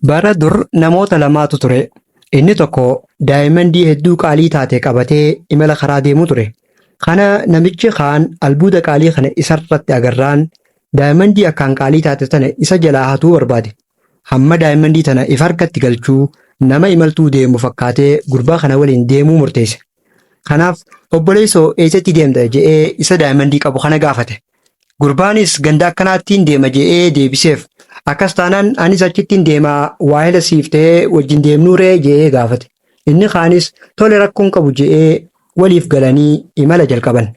Bara dur namoota lamaatu ture. Inni tokko daayimandii hedduu qaalii taate qabatee imala karaa deemu ture. Kana namichi kaan albuuda qaalii kana isarratti agarraan daayimandii akkaan qaalii taate tana isa jalaa hatuu barbaade. Hamma daayimandii tana if harkatti galchuu nama imaltuu deemu fakkaatee gurbaa kana waliin deemuu murteesse. Kanaaf obboleessoo eessatti deemta je'ee isa daayimandii qabu kana gaafate. Gurbaanis ganda akkanaattiin deema je'ee deebiseef. Akkas taanaan anis achittiin deemaa waahila siif ta'ee wajjin deemnuu ree je'ee gaafate. Inni kaanis tole rakkoon qabu je'ee waliif galanii imala jalqaban.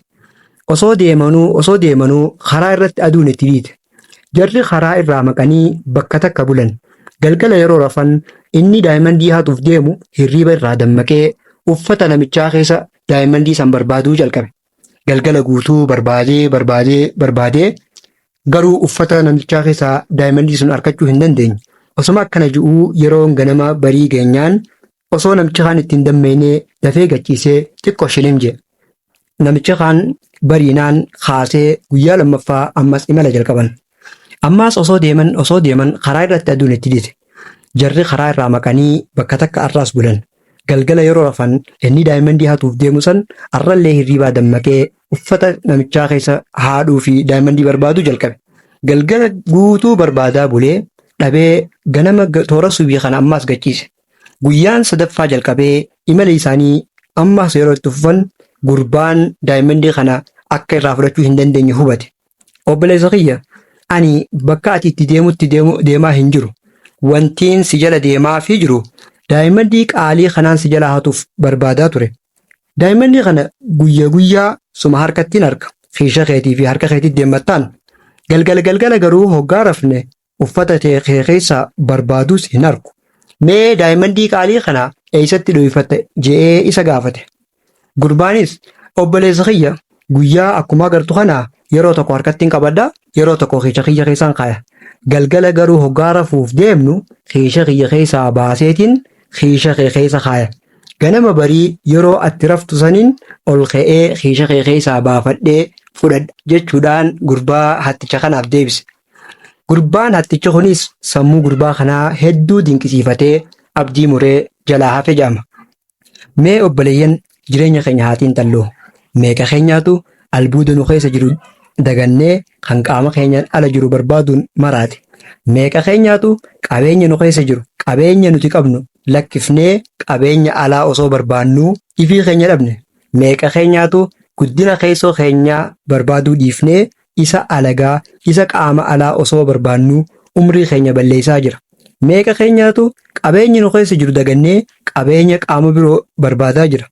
Osoo deemanuu osoo deemanuu karaa irratti aduun itti dhiite. Jarri karaa irraa maqanii bakka takka bulan. Galgala yeroo rafan inni daayimandii hatuuf deemu hirriiba irraa dammaqee uffata namichaa keessa daayimandii san barbaaduu jalqabe. Galgala guutuu barbaadee barbaadee barbaadee garuu uffata namtichaa keessaa daayimandii sun arkachuu hin dandeenye. Osoma akkana ji'uu yeroon ganama barii geenyaan osoo namichi kaan ittiin dammeynee dafee gachiisee xiqqoo shilim jedhe. Namichi kaan bariinaan kaasee guyyaa lammaffaa ammas imala jalqaban. Ammaas osoo deeman osoo deeman karaa irratti aduun itti dhite. Jarri karaa irraa maqanii bakka takka arraas bulan. Galgala yeroo rafan inni daayimandii hatuuf deemu san arrallee hirriibaa dammaqee uffata namichaa keessa haadhuu fi daayimandii barbaaduu jalqabe. Galgala guutuu barbaadaa bulee dhabee ganama toora subii kana ammaas gachiise. Guyyaan sadaffaa jalqabee imala isaanii ammaas yeroo itti fufan gurbaan daayimandii kana akka irraa fudhachuu hin dandeenye hubate. Obboleessa kiyya, ani bakka ati itti deemutti deemaa hin jiru. Wantiin si jala deemaafii jiru daayimandii qaalii kanaan si jala hatuuf barbaadaa ture. Daayimandii kana guyya guyyaa suma harkattiin arga. Kiisha keetii fi harka keetii deemmattaan. Galgala galgala garuu hoggaa rafne uffata kee keessaa barbaadus hin argu. Mee daayimandii qaalii kana eessatti dhoyfatte je'ee isa gaafate. Gurbaanis obboleessa kiyya guyyaa akkuma agartu kana yeroo tokko harkattiin qabadha yeroo tokko kiisha kiyya keessaan kaaya. Galgala garuu hoggaa rafuuf deemnu kiisha kiyya keessaa baaseetiin kiisha kee keessa kaaya. Ganama barii yeroo atti raftu saniin ol ka'ee kiisha kee keessaa baafadhee fudhadha jechuudhaan gurbaa hatticha kanaaf deebise. Gurbaan hattichi kunis sammuu gurbaa kanaa hedduu dinqisiifatee abdii muree jalaa hafe jedhama. Mee obboleeyyan jireenya keenya haa xiinxallu. Meeqa keenyaatu albuuda nu keessa jiru dagannee kan qaama keenyaan ala jiru barbaaduun maraate. Meeqa keenyaatu qabeenya nu keessa jiru, qabeenya nuti qabnu lakkifnee qabeenya alaa osoo barbaannuu ifii keenya dhabne. Meeqa keenyaatu guddina keessoo keenyaa barbaaduu dhiifnee isa alagaa, isa qaama alaa osoo barbaannuu umrii keenya balleessaa jira. Meeqa keenyaatu qabeenya nu keessa jiru dagannee qabeenya qaama biroo barbaadaa jira.